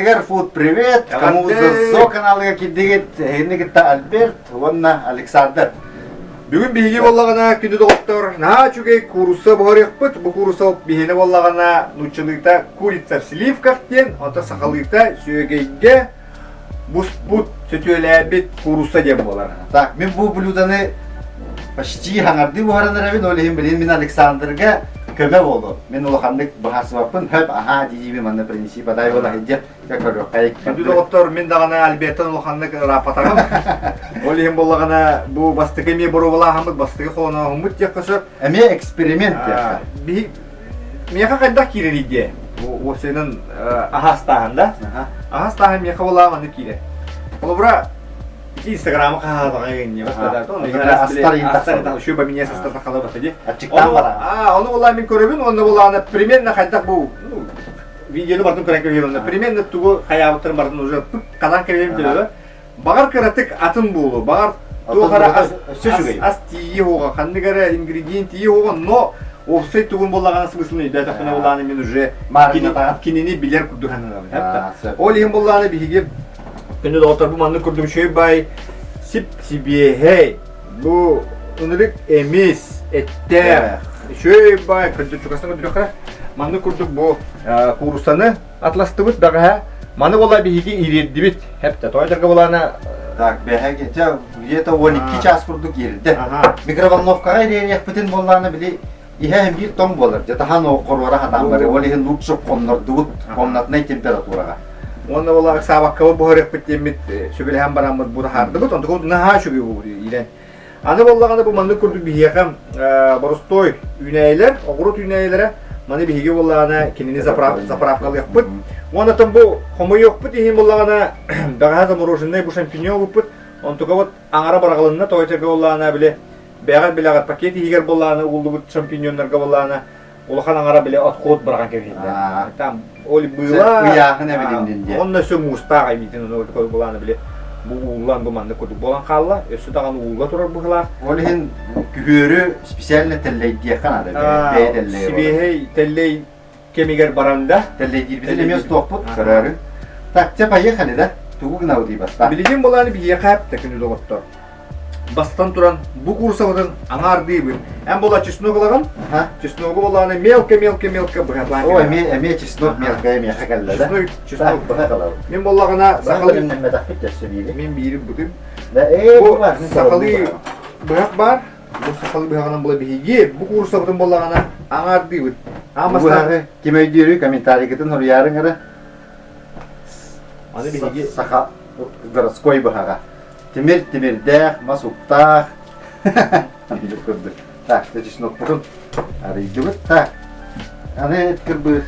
Барыгытыгар фуд привет! Кому за каналыга кирдигит эһигини кытта Альберт уонна Александр. Бүгүн биһиги буоллаҕына күндү доҕоттор наһаа үчүгэй куурусса буһарыахпыт. Бу куурусса биһиэнэ буоллаҕына нууччалыыта курица в сливках диэн, онтон сахалыыта сүөгэйгэ буспут, сөтүөлээбит куурусса диэн буолар. Так, мин бу блюданы почти хаҥардыы буһаран эрэбин, ол иһин билин мин Александрга көмө буолуо. Мин улаханнык быһаарсыбаппын, хөп, аһаа дии-диибин манна принеси, подай буола сылдьар, көрүөххэй. Күндү доҕоттор, мин даҕаны Альбертан улаханнык ырааппатаҕым. Ол иһин буоллаҕына, бу бастакы эмиэ боруобалааһыммыт, бастакы холонооһуммут диэххэ сөп. Эмиэ эксперимент диэххэ. Биһи Миэхэ хайдах киирэрий диэ? Уопсайынан аһаастааһын да? Аһаастааһын миэхэ буолаа маннык киирэр. Холобура, ити Инстаграмы хаһаатаҕа гынньа астар еще поменять астар тахала бата ди. Аччыктаан бара. А, ону буолаа мин көрөбүн, онно буолаана примерно хайдах бу видеону бартын көрөн кэбиһэбин, онно примерно тугу хайаабыттарын бартын уже канан кэбиһэбин төлөбө. Баҕар кыратык атын буолуо, баҕар туох эрэ ас, ас тиийиэ уоҕа, ханнык эрэ ингредиент тиийиэ уоҕа, но уопсай тугун буоллаҕына смыслын өйдөөтөхпүнэ буоллаҕына мин уже кинини билэр курдук сананабын. Ол иһин буоллаҕына биһиги күндү доҕоттор бу маннык курдук үчүгэй баай сип-сибиэһэй бу ынырык эмис эттээх үчүгэй баай кырдьык чугастан көрдүөххэ маннык курдук бу кууруссаны Атластыбыт бэҕэһээ. Маны буола биһиги ириэрдибит. Хэптэ тоойдорго булаана Так, бэһэ чэ где-то 12 час курдук иирдэ. Микроволновкаҕа ириэриэхпитин буоллаана били иһэ биир тоҥ буолар. Дьатахан хоруора хатаан бары. Ол иһин лучше хоннордубут комнатнай температураҕа. Уонна буола ыксаабаккабыт буһарыахпыт диэммит сөбүлэһэн бараммыт бураһаардыбыт. Онтукабыт наһаа үчүгэй буолбут иирэн. Аны буоллаҕына бу маннык курдук биһиэхэ боростуой үүнээйилэр, оҕуруот үүнээйилэрэ, маны биһиги буоллаҕына кинини заправкалыахпыт. Уонна бу хомуйуохпут иһин буоллаҕына бэҕэһээ замороженный бу шампиньон ылбыппыт. Онтукабыт аҥара быраҕылынна, тоҕо буоллаҕына били бэҕэр билэҕэр пакет иһигэр буоллаҕына угуллубут шампиньоннарга буоллаҕына улахан аҥара били отход быраҕан кэбиһэллэр. Там ол быыла ыйааһын эбилиннин диэн. Онно өссө муустаах эбиитин былааны били бу ууллан бу маннык курдук буолан хаалла. Өссө даҕаны уулла турар быһыылаах. Ол иһин күһүөрү специально тэллэйдиэххэ наада. Бэйэ тэллэй. Сибиэһэй тэллэй кэмигэр баран да. Тэллэйдиирбитин эмиэ устуохпут көрөөрү. Так, чэ поехали да? Тугу гынабытый бастаан? Билигин былааны биһиэхэ тэкүнү доҕоттор. Бастатан туран, бу куурусабытын аҥаардыыбын. Эн буола чеснок ылаҕын? Чесногу буоллаҕына мелко-мелко-мелко быһатаан О, эмиэ эмиэ чеснок мелко эмиэхэ кэллэ да? Чеснок, чеснок быһа кылабыт. Мин буоллаҕына сахалыы бэлэмнэммэтэхпит өссө биири. Мин биири бутум. Да, ээ, бу сахалыы быһах баар. Бу сахалыы быһаҕынан була биһиги бу кууруссабытын буоллаҕына аҥаардыыбыт. Аан бастаан ким өйдүүрүй комментарийгытын суруйаарыҥ эрэ. Аны биһиги саха городской быһаҕа. Тимир тимирдээх, мас уктаах. Оннук курдук. Так, чеснокпутун арыйдыбыт. Так, аны кырбыыр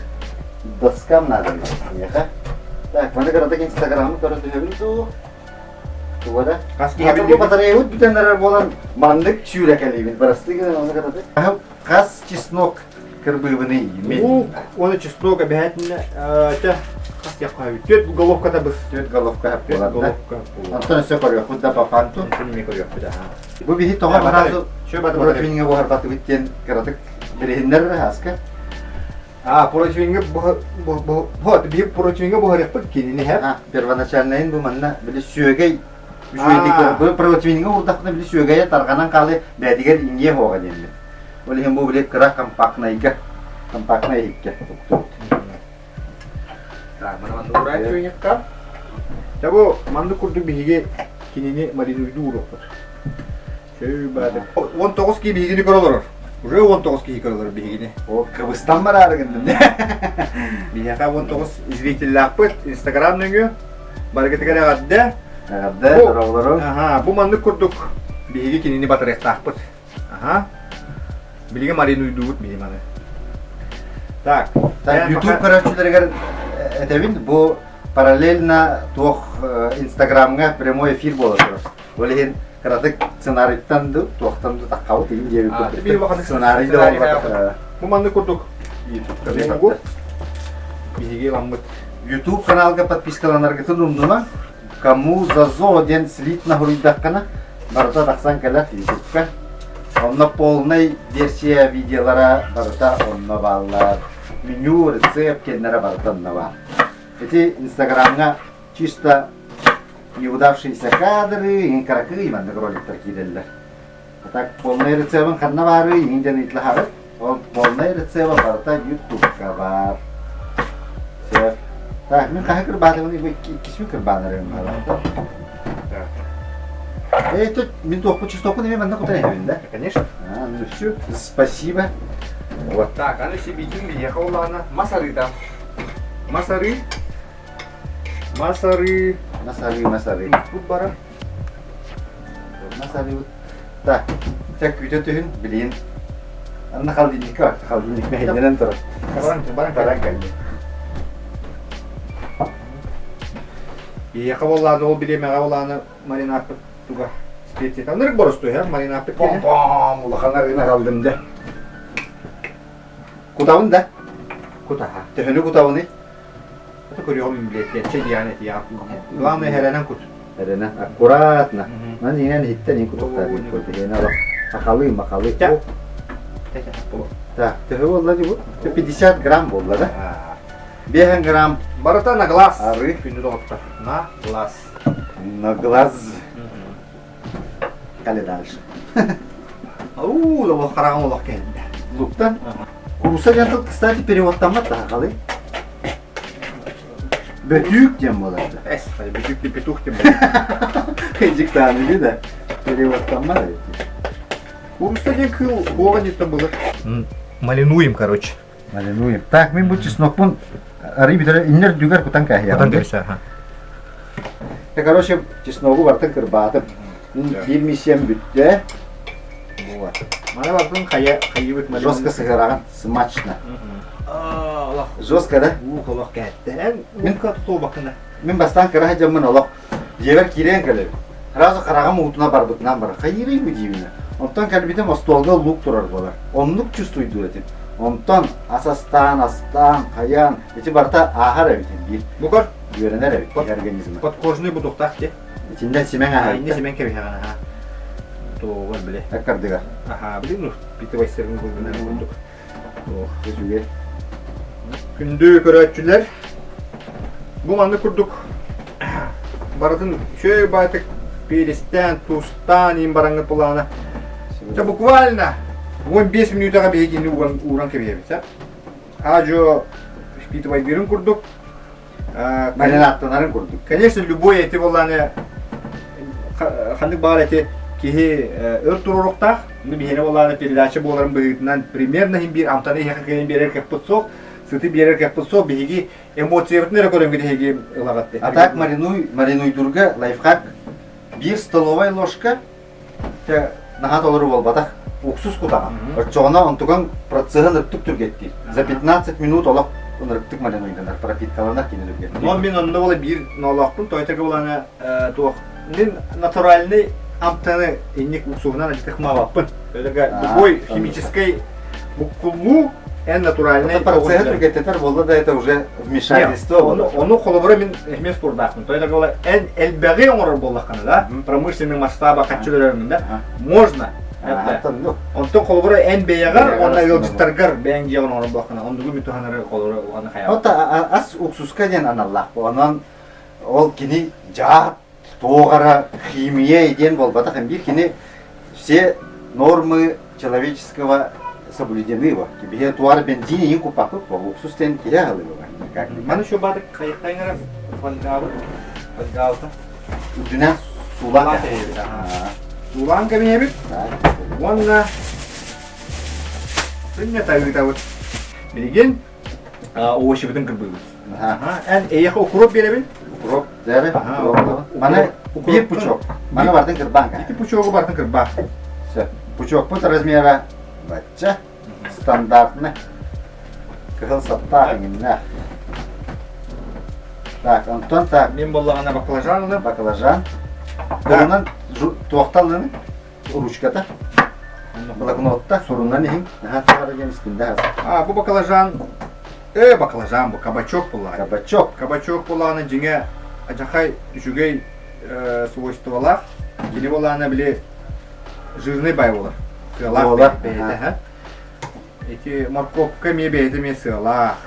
доскам надо миэхэ. Так, маны кыратык инстаграмы көрө түһэбин дуу? Туга да? Хас киһи Бу батареябыт бүтэн эрэр буолан маннык сүүрэкэлиибин. Бырастыы гынан оны кыратык. Хас чеснок Кырбыыбыный мин. Лук уонна чеснок эбэһээтинэ чэ хас диэххэ сөбүй? Түөрт головката быс. Түөрт головка Түөрт буолар да. головка буолар. Онтон өссө көрүөхпүт да по факту. Онтон эмиэ көрүөхпүт аха. Бу биһи тоҕо сразу Чө баты батары. противниҥа буһарбатыбыт диэн кыратык билиһиннэр аска. А, противниҥа вот биһи противниҥа буһарыахпыт кинини һэп. А, первоначальнайын бу манна били сүөгэй үчүгэйдик бу противниҥа уурдахпына били сүөгэйэ тарҕанан хаалыы бэйэтигэр иҥиэ суоҕа диэммит. Ол иһин бу били кыра компактнайга, компактнай иһиккэ уктубут. Так, маны маннык уурайын чуйньукка. Дьэ бу маннык курдук биһиги кинини маринуйдуу ууруохпут. Чөй баатыр. 19 киһи биһигини көрө олорор. Уже 19 киһи көрө олорор биһигини. О, кыбыстан бараары гынным. Биһиэхэ 19 зрителлээхпит Инстаграм нөҥүө. Барыгытыгар эҕэрдэ. Эҕэрдэ, дорооболору. Аха, бу маннык курдук биһиги кинини батарыахтаахпыт. Аха. Билигин маринуйдуубут биһи маны. Так. Так, YouTube көрөөччүлэригэр этэбин, бу параллельно туох Инстаграмҥа прямой эфир буола турар. Ол иһин кыратык сценарийттан ду, туохтан ду таххабыт иһин диэбит курдук. Сценарий да буолбатах. Бу маннык курдук YouTube биһиги ламмыт. YouTube каналга подпискаланаргытын умнума. Кому за зо диэн слитно суруйдаххына, барыта тахсан кэлэр ютубка. Онно полный версия видеолара барыта онно бааллар. Меню, рецепт кэннэрэ барыта онно баар. Ити Инстаграмҥа чисто неудавшиеся кадры, иҥин кыракый маннык роликтар киирэллэр. А так полный рецебын ханна баарый, иҥин диэн ыйыталаһабыт. Ол полный рецеба барыта ютубка баар. Сөп. Так, мин хаһы кырбаатыбын, бу иккисмин кырбаанарым баалаахтар. Эй, тут мин туохпут чистокун эмиэ манна кутан иһэбин да? Конечно. А, ну все, спасибо. Вот. Так, аны сибиитин биһиэхэ улаана мас арыыта. Мас арыы. Мас арыы. Мас арыы, мас арыы. Муспут барар. Мас арыыбыт. Так, чэ күүтэ түһүн, билигин. Анна холодильникка бар, холодильник мэһэйдэнэн турар. Баран, баран, баран кэлли. Биһиэхэ буоллааны ол бириэмэҕэ буоллааны маринадпыт туга специята ынырык боростуой һэ маринадпыт киэнэ. Пом-пом, улахан арыыны аҕаллым дэ. Кутабын да? Кутаһа. Төһөнү кутабыный? Это көрүөҕүм билиэт чэ диэҕин этиэҕим. Главное эрэнэн кут. Эрэнэн, аккуратно. Ман иҥэн иһиттэн иҥ кутуктаабыт курдук. Олох сахалыы махалыы. Так, төһө буолла дии бу? 50 грамм буолла да? 5 грамм. Барыта на глаз. Арыы. Күндү доҕоттор. На глаз. На глаз. Кали дальше. Уу, олох хараҕым олох кэллэ. Луктан. Курса диэн тыл, кстати, переводтаммат да Бөтүүк диэн буолар да. Эс, бөтүүк диэн петух диэн буолар. Дьиктааныгы да переводтаммат эбит. Курса диэн кыыл буоҕа диэттэн буолар. Малинуем, короче. Малинуем. Так, мин бу чеснокпун арый бүтэрэ иннер дүгэр кутан кээһиэҕим. Кутан кэбисэ, аха. Короче, чесногу бартын кырбаатым. Мин биир миссиям бүттэ. Вот. Маны бартын хайа хайыбыт Жестко сыһыараҕын, смачно. Жестко, да? Уук олох кээттэ. Мин тутуубаккына. Мин бастаан кыра дьоммун олох дьиэбэр киирэн кэлэбин. Сразу хараҕым уутуна барбытынан барар. Хайыырый бу диибинэ. Онтон кэлбитим остуолга лук турар буолар. Оннук чувствуйдуур этим. Онтон ас астаан, астаан, хайаан, ити барыта ааһар эбит биир. Букар үөрэнэр эбит киһи организма. Подкожный будуктаах ти. Итиннэн симэҥ аһар. Инне симэҥ кэбиһэҕин аха. Туоҕар биле. Аккардыгар. Аха, били ну, питывайсырын булгунар курдук. Ох, үчүгэй. Күндү көрөөччүлэр, бу маннык курдук барытын үчүгэй баайтык перестээн, тустаан иин бараҥҥыт былаана. Дьэ буквально 15 мүнүүтэҕэ биһигини уган ууран кэбиһэбит, сөп? Аа-дьуо впитывайдыырын курдук Маринадтанарын курдук. Конечно, любой эти буоллааны ханнык баҕар эти киһи өр туруоруктаах. Ну биһиэнэ буоллааны передача буоларын быһыытынан примерно иһин биир амтаны иһэхэ кыайан биэрэр кыахпыт суох, сыты биэрэр кыахпыт суох. Биһиги эмоциябытын эрэ көрөҥҥүт эһиги ылаҕыт. А так маринуй, маринуйдурга лайфхак биир столовая ложка Чэ, наһаа толору буолбатах. Уксус кутаҕын. Оччоҕуна онтуган процеһын ырыктык түргэттиир. За 15 минут олох ынырыктык малиноиданар, пропиткаланар кини түргэттиир. Но мин онно була биир ноолоохпун, тойтага булана туох мин натуральный амтаны инник уксуһунан адьытыхмаабаппын. Тойтага любой химический буккуллуу эн натуральный процессы түргэттэтэр буолла да это уже вмешательство ону, ону холобура мин эмиэ спордаахпын то это эн элбэҕи оҥорор буоллаххына да промышленный масштаба хаччы өлөрөҥүн да можно онтон холобура эн бэйэҕэр уонна ыалдьыттаргар бэйэҥ дьиэҕин оҥорор буоллаххына оннугу мин туһанары холобура уонна хайаабат ас уксуска диэн аналлаах онон ол кини дьаат туох эрэ химия диэн буолбатах биир кини все нормы человеческого соблюдены его биһи туар бензин иин куппаппыт бо уксус диэн киһи аһылыга маны еще баадык хайыктайыңара фольгабыт фольгабыта үрдүнэн суулаан суулаан кэбиһэбит уонна сынньата ыытабыт билигин овощибытын кырбыыбыт. Эн эйиэхэ укроп биэрэбин. Укроп, дьэ Маны биир пучок. Маны бартын кырбаан Ити пучогу бартын кырбаа. Все. Пучокпут размера бачча. Стандартный. Кыһыл саптаах иҥиннээх. Так, онтон так. Мен боллаҕына баклажан ылым. Баклажан. Туһунан туохтан ручката блокнотта сурунан иһин наһаа туһара диэн истиндэ А бу баклажан э баклажан бу кабачок буоллаҕа кабачок кабачок буоллаҕына дьиҥэ адьахай үчүгэй свойстволаах кини буоллаҕына били жирный бай буолар сыалаах бэйэтэ ити морковка эмиэ бэйэтэ эмиэ сыалаах.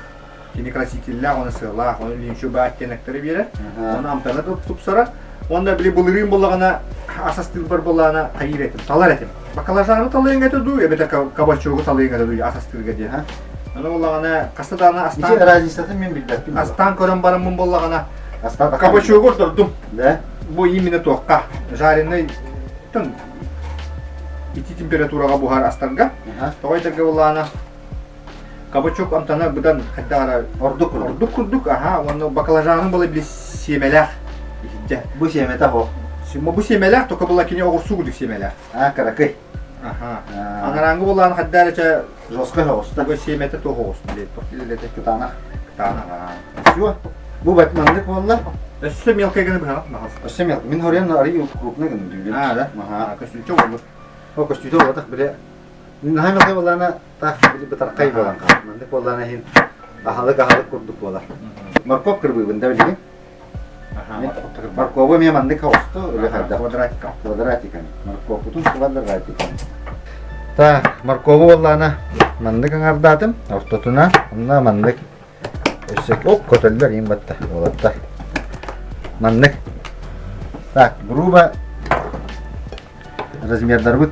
Кини красителлээх, уонна сыалаах, оны линчу баат оттенокторы биэрэр. Оны амтана тупсарар. Уонна били былырыын буоллаҕына ас астыырбар буоллаҕына хайыыр этим, талар этим. Баклажаны талыаҥ этэ дуу, эбэтэр кабачогу талыаҥ этэ дуу ас астыырга диэн. Аны буоллаҕына хаста даҕаны астаан... Ити разницатын мин билбэппин. Астаан көрөн бараммын буоллаҕына кабачогу ордордум. Да? Бу именно туохха? Жареный ити температураҕа буһар астарга. Тоҕо этэргэ буоллаҕына Кабачок амтана быдан хайдах эрэ ордук курдук. Ордук курдук, аха, уонна баклажанын была били сиэмэлээх иһирдьэ. Бу сиэмэтэ хоох. Бу сиэмэлээх, только была кини оҕурсуу курдук сиэмэлээх. А, кыракый. Аха. Анарааҥҥы булаан хайдах эрэ чэ жестко соҕуста. Бу сиэмэтэ туох оҕус, блядь, туох дииллэр Кытаанах. Кытаанах. Все. Бу бат маннык буолла. Өссө мелкай гына быһаҕат маҕас. Өссө мелкай. Мин хоруйан арый крупный гына дүүбүн. А, да? Аха. Көстүүтэ буолбут. О, көстүүтэ буолбатах, бile Наһаа мелкай буоллаана таах били бытархай буолан хаалар. Маннык буоллаана иһин аһылык-аһылык курдук буолар. Моркуоп кырбыыбын да билигин. Моркуобу эмиэ маннык оҕусту или хайдах? Квадратиком. Квадратиками. Моркуоппутун квадратиками. Так, моркуобу буоллаана маннык аҥардаатым. Ортотуна, онно маннык Өссө оп көтөллөр иин батта уолаттар. Маннык. Так, грубо размердарбыт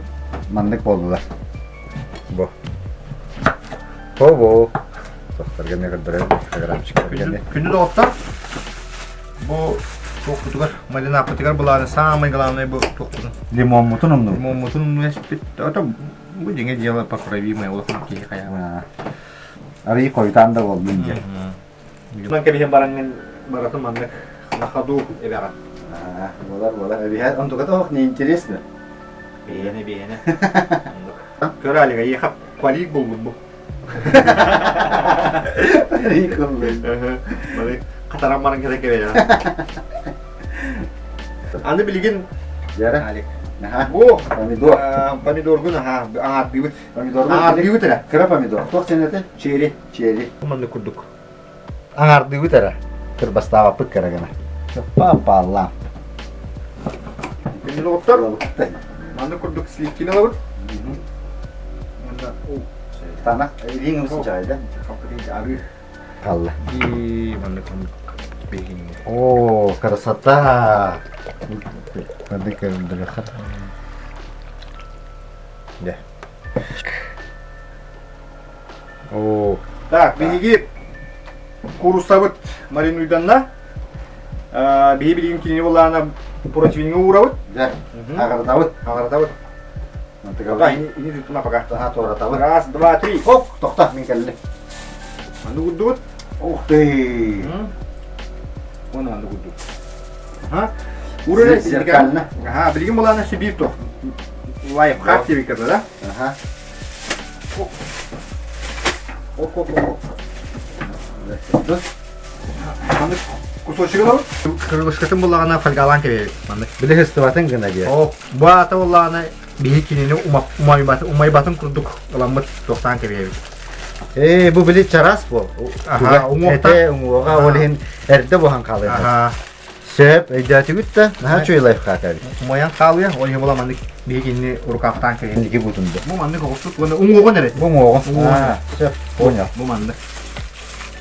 маннык буоллулар. Бу. Хо-бо. Сохторго эмиэ көрдөрөбүт инстаграмчиктарга. Күндү доҕоттор, бу туохпутугар, маринаппытыгар былааны самый главный бу туохпутун. Лимоммутун умнубут. Лимоммутун умнуэспит. Это бу дьиҥэ дело поправимое улахан киһи хайаан. Арыый хойутаан да буоллун диэн. Онон кэбиһэн бараҥҥын барытын маннык на ходу эбэҕин. Буолар, буолар. Эбиһэ онтуката ох неинтересно. Бэйэне, бэйэне. Оннук. Көр Алига, ехап парик буллум бу. Парик буллум. Маны хатаран баран кэлэ кэбиһэ. Аны билигин Дьара. Алик. Аха. Бу Помидор. Помидоргун аха аҥаардыыбыт. Помидор. Аҥаардыыбыт эрэ. Кыра помидор. Туох диэн этэй? Черри. Черри. Маннык курдук. Аҥаардыыбыт эрэ. Кырбастаабаппыт кыра гына. Папаллаам. Доҕоттор, маннык курдук сливкини ылабыт. Уонна Танах илииҥ ылсын чаайда. Арыы. Хаалла. И маннык биһигини. О, красота! Маннык көрүллүөххэ. Дьэ. Оо. Так, биһиги кууруссабыт маринуйданна. Биһи билигин кинини булаана противниҥа уурабыт. Дьэ, аҕырытабыт. Аҕырытабыт. Мантыгабыт. Ини тутуна пока. Таһа туоратабыт. Раз, два, три. Оп, тохто, мин кэллим. Маннык курдубут. Ух ты! Уонна маннык курдук. Ага. Ура Зеркально. Ага, билигин булаана Сибиир туох. Лайфхак диэбиккэ да? Ага. Оп, оп, оп. Маннык кусочек ылабыт. Крылышкатын буллаҕына фольгалаан кэбиһэбит. Маннык. Били хыстыбатын гына диэ. О, бу аата буллаҕына биһи кинини умайбатын курдук ыламмыт туохтаан кэбиһэбит. Ээ, бу били чараас буол. Аха, уҥуохта. Этэ уҥуоҕа, ол иһин эрдэ буһан хаалыа. Аха. Сөп, өйдөөтүгүт да, наһаа үчүгэй лайфхак эбит. Умайан хаалыа, ол иһин була маннык биһигини рукавтаан кэбиһэн. Инники бутунду. Бу маннык оҕустут уонна уҥуоҕун эрэ. Бу уҥуоҕун. Уҥуоҕун. Сөп, понял. Бу маннык.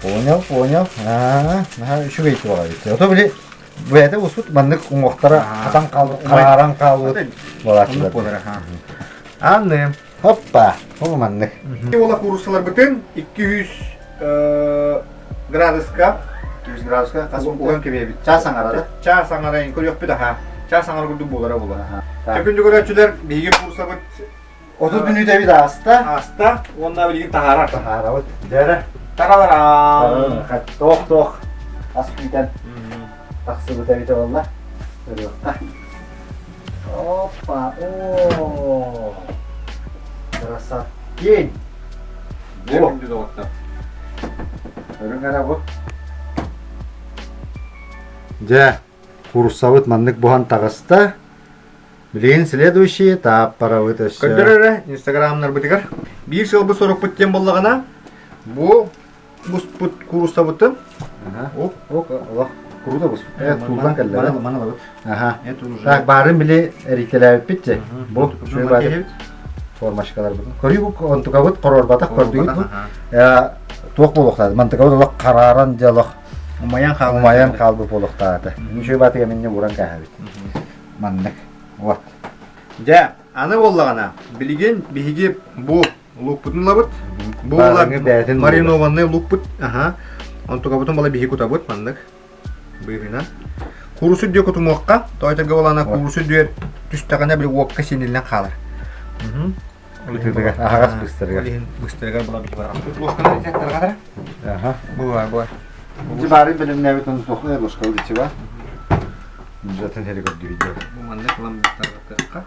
Понял, понял. Аа, наһаа үчүгэй туох эбит. Ото били бэйэтэ буспут маннык уҥуохтара хатан хаалбыт, харааран хаалбыт буолааччылар. буолар, Анны. Хоппа, ол маннык. Уола кууруссаларбытын 200 градуска 200 градуска хас уган кэбиэбит. Чаас аҥара да? Чаас аҥара көрүөхпүт аха. Чаас аҥара курдук буолара буолар. Күндү көрөөччүлэр, биһиги курсабыт 30 мүнүүтэбит ааста. Ааста уонна билигин таһаарар. Таһаарабыт. Дьэрэ. Тараларам. Туох-туох ас күүтэн тахсыбыта эбитэ буолла. Көрүөххэ. Опа, о, красотень! Дьэ, күндү доҕоттор. Көрүҥ эрэ бу. Дьэ, кууруссабыт маннык буһан таҕыста. Билигин следующий этап барабыт өссө. Көрдөр эрэ инстаграмнарбытыгар. Биир сыалбыт сорукпут диэн буоллаҕына, бу буспут кууруссабытын Оп, оп, олох круто буспут. Э, тууллан кэллэ. Маны маны ылабыт. Аха. Это уже. Так, баарын били эрийтэлээбиппит же. Бу Үчүгэй баары. Формашкаларбытын. Көрүү бу онтукабыт корорбатах көрдүгүт бу. Туох буолуохтаах? Мантыкабыт олох. харааран дьэ олох Умайан хаалан умайан хаалбыт буолуохтаах этэ. Үчүгэй баатыга минньэ ууран кээһэбит. Маннык. Вот. Дьэ, аны буоллаҕына, билигин биһиги бу луукпутун ылабыт. Бу Баарыҥы бэйэтин лууга. маринованный луукпут. Аха. Онтукабытын бала биһиги кутабыт маннык. Быыһынан. Куурусу үрдүө кутумуохха. Тоойторго буолана куурусу үрдүгэр түстэҕинэ били уокка сиэниллэн хаалар. Ытыытыгар, аһаҕас быстарыгар. Ол иһин быстарыгар була биһи бараммыт. Ложканы тарҕатара. Аха. Бу бу. Ити баарын бэлэмнээбит ону туох ложкалы дичи Жатын хери көрдүбүт. Бу маннык ылан тарҕатыахха.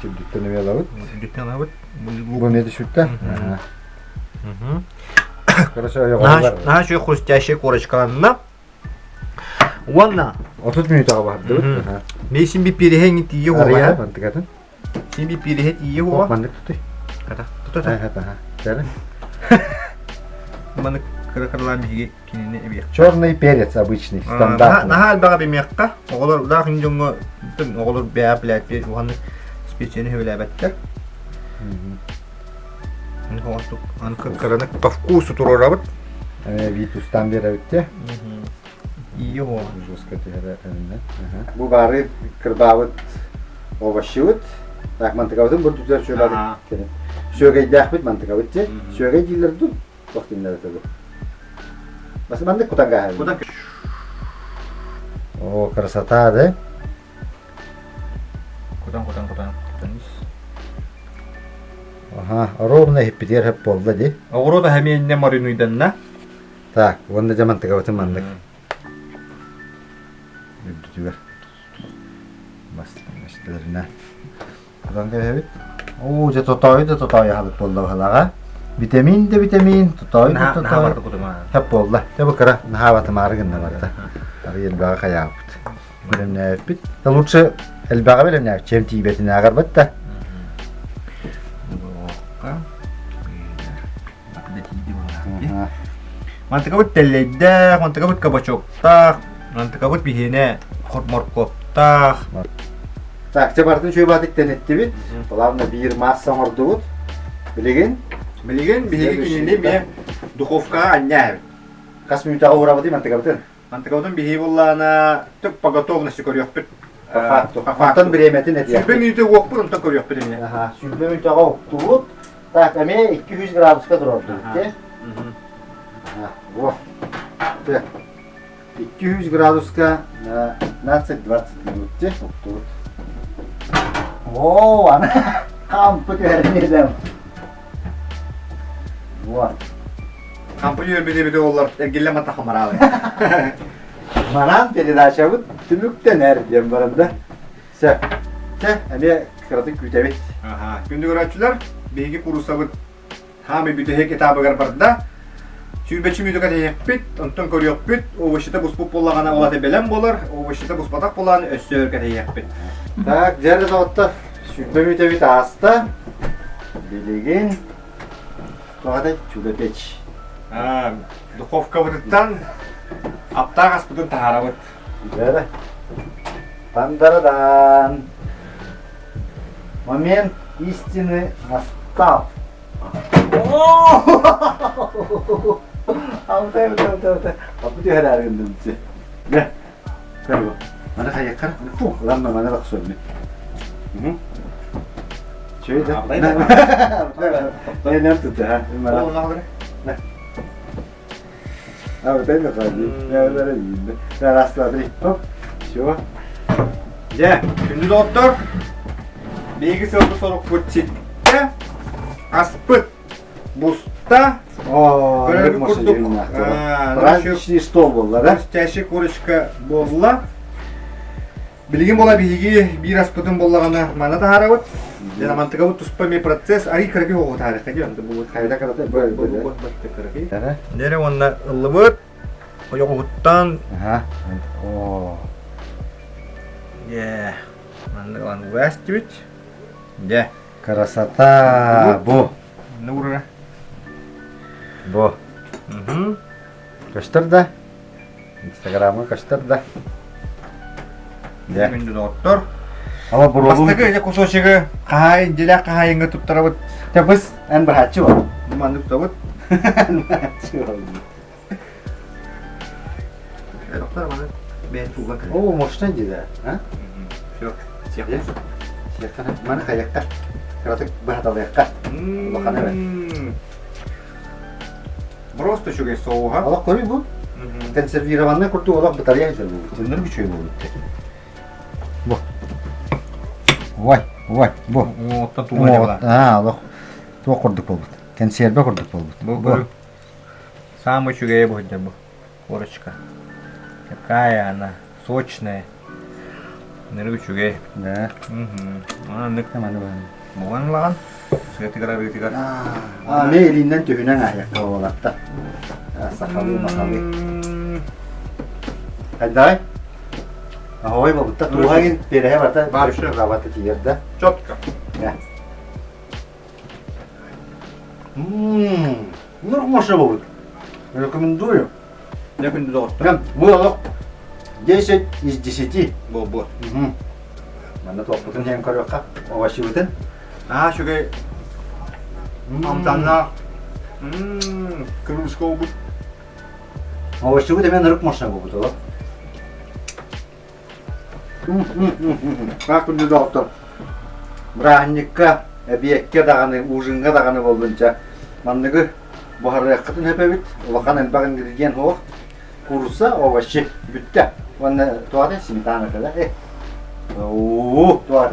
Сүрдүттэн эмиэ ылабыт. Сүрдүттэн ылабыт. Бу эмиэ түшүттэ. Короче, ойоҕолор. Наһаа үчүгэй хрустящая корочкаланна. Уонна 30 мүнүүтэҕэ бардыбыт. Мен син bir пириһэ иҥин тиийэ Арыйа мантыкатын. Син bir пириһэ тиийэ хуоҕа. Маннык тутой. Хата, тута. Кэлин. Маннык кыра-кыралаан биһиги кинини эбиэх. Черный перец обычный, стандартный. Наһаа элбэҕи бимиэххэ. Оҕолор удаах дьоҥҥо оҕолор бэйэ билээт уһаннык специяны сөбүлээбэттэр. Кыраны по вкусу туруорабыт. Эбии тустаан биэрэбит те. Ио. Жестко түһэрэ эбиннэ. Бу баары кырбаабыт овощибыт. Так, мантыкабытын бурдутугар сүөгэйдээхпит. Сүөгэйдээхпит мантыкабыт те. Сүөгэй дииллэр дуу? Туох дииллэр этэ бу? Бас маннык кутан кааһабын. Кутан О, красота, да? Кутан, кутан, кутан. Аха, ровно иһиппитигэр сөп буолла дии. Оҕуруот аһа эмиэ иннэ маринуйданна. Так, уонна дьэ мантыкабытын маннык. Үрдүтүгэр. Бастыҥ Кутан кэбиһэбит. Оо, дьэ тотоойу да тотоойу аһабыт буолла баһылаҕа. Витамин да витамин, тотоойу да тотоойу. Сөп буолла. Дьэ бу кыра наһаа батымаары гынна барыта. Арый элбэҕи хайаабыт. Бэлэмнээбиппит. Да лучше элбэҕи бэлэмнээбит. Чем тиийбэтинээҕэр да. Мантыкабыт тэллэйдээх, мантыкабыт кабачоктаах, мантыкабыт биһиэнэ моркуоптаах. Так, чэ барытын үчүгэй баатык тэниттибит. Главное биир масса оҥордубут. Билигин? Билигин биһиги кинини эмиэ духовкаҕа анньаа эбит. Хас мүнүүтэҕэ уурабытый мантыкабытын? Мантыкабытын биһиги буллаана түк по готовности көрүөхпүт. По факту. Онтон бириэмэтин этиэхпит. 20 мүнүүтэ уохпут, онтон көрүөхпүт эмиэ. Аха, 20 мүнүүтэҕэ уктубут. Так, эмиэ 200 градуска турордубут, те? Во. Те. 200 градуска на 15-20 минут те уктубут. О, ана хампы түһэрин Вот. Хампы түһэрбит эбит оллар эргиллэ мата хамараалы. Манан передачабыт түмүктэнэр диэн баран да. Сөп. Чэ, эмиэ кыратык күүтэбит. Аха. Күндү көрөөччүлэр, биһиги куруссабыт хаамый бүтэһик этабыгар барда. Сүүрбэччи мүнүүтэ кэтэһиэхпит, онтон көрүөхпүт, овощита буспут буоллаҕына ол ата бэлэм буолар, овощита буспатах буолан өссө өр кэтэһиэхпит. Так, дьэ доҕоттор, 20 мүнүүтэбит ааста. Билигин туох этэй? Чудо-печь. Духовкабытыттан аптаах аспытын таһаарабыт. Дьэ, Тандарадан. Момент истины настал. Алтай, алтай, алтай, алтай. Апы түһэрээр гынным дии. Дэ. Көр бу. Маны хайыккар. Фу, ыланна маны баксуомми. Чөй да. Нем тутта, ha. А вот это ходи. Раз, два, три. Оп. Все. Дьэ, күндү доҕоттор, биһиги сылгы сорукпут ситтэ, аспыт буста. О, Көрөргүт курдук, праздничный стол буолла, да? Хрустящая курочка буолла. Билигин буола биһиги биир аспытын буоллаҕына манна таһаарабыт. Дьэ, мантыкабыт туспа эмиэ процесс арый кыракый оҕо таһаарыахха диэн бу Хайда кырата бу кыракый. Дьэ уонна ыллыбыт. Ойоҕуһуттан. Аха. Оо. Дьэ, маннык ылан угаастыбыт. Дьэ. Красота бу. Нура. Бу. Көстөр да? Инстаграмҥа көстөр да? Дьэ. Күндү доҕоттор. Ама буруолун... Бастакы дьэ кусочегы хаһаайын, дьиэлээх хаһаайыҥҥа туттарабыт. Чэ быс, эн быһааччы бол. Маннык тутабыт. Эн быһааччы бол. Доктор маны бэйэн туулан кэлэр. О, мощный дии да, а? Все, всех. Сиэххэ маны хайыахха. Кыратык быһаталыахха. Улахан эбэ. Просто үчүгэй соуһа. Олох көрүй бу. Консервированный курдук олох бытарыйа сылдьар буолбут. Тынныр үчүгэй буолбут. Бу. Ой, ой, бу. Оттон тууга Аа, олох туох курдук буолбут. Консервэ курдук буолбут. Бу Самый үчүгэйэ бу сылдьар бу. Корочка. Какая она сочная. Нырык үчүгэй. Да. Маннык Буган ылаҕан сыатыгар арыытыгар. Аа, ме илииннэн түһүнэн аһыахха буолатта. Сахалыы махалыы. Хайдай? Аһой буолбутта. Туһагин переһэ барта. Вообще. Рабата тиийэр да. Четко. Ммм, нормально буолбут. Рекомендую. Дьэ күндү доҕоттор. Бу олох 10 из 10. Буолбут. Манна туохпутун иһэн көрүөххэ. Овощибытын. Аа, үчүгэй амтаннаах кружка буолбут. Овощибыт эмиэ нырык мощный буолбут олох. Как күндү доҕоттор. Бырааһынньыкка, эбиэккэ даҕаны, ужиҥҥа даҕаны буоллунча манныгы буһарыаххытын сөп эбит. Улахан элбэх ингредиент суох. Куурусса, овощи бүттэ. Уонна туох сметана да э. Уу, туох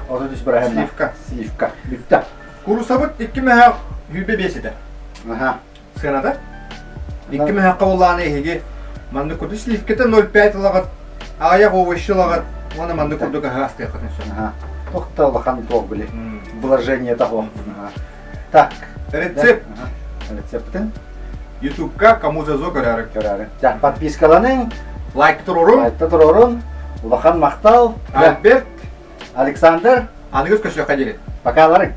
33 бырааһынна. Сливка. Сливка. Бүттэ. Куурусабыт икки мөһөөх 25 этэ. Аха. Сыаната? Икки мөһөххө буоллаҕына эһиги маннык курдук сливкэтэ 0,5 ылаҕыт, аҕыйах овощи ылаҕыт уонна маннык курдук аһы астыаххытын сөп. Аха. Туох да улахан туох били вложение того. Так. Рецепт. Рецептин Ютубка кому за зо көрөөрү. Көрөөрү. Дьэ, подпискаланың. Лайк турорун. Лайкта турорун. Улахан махтал. Альберт. Александр. Аныгыс көрсүөххэ диэри. Пока ларың.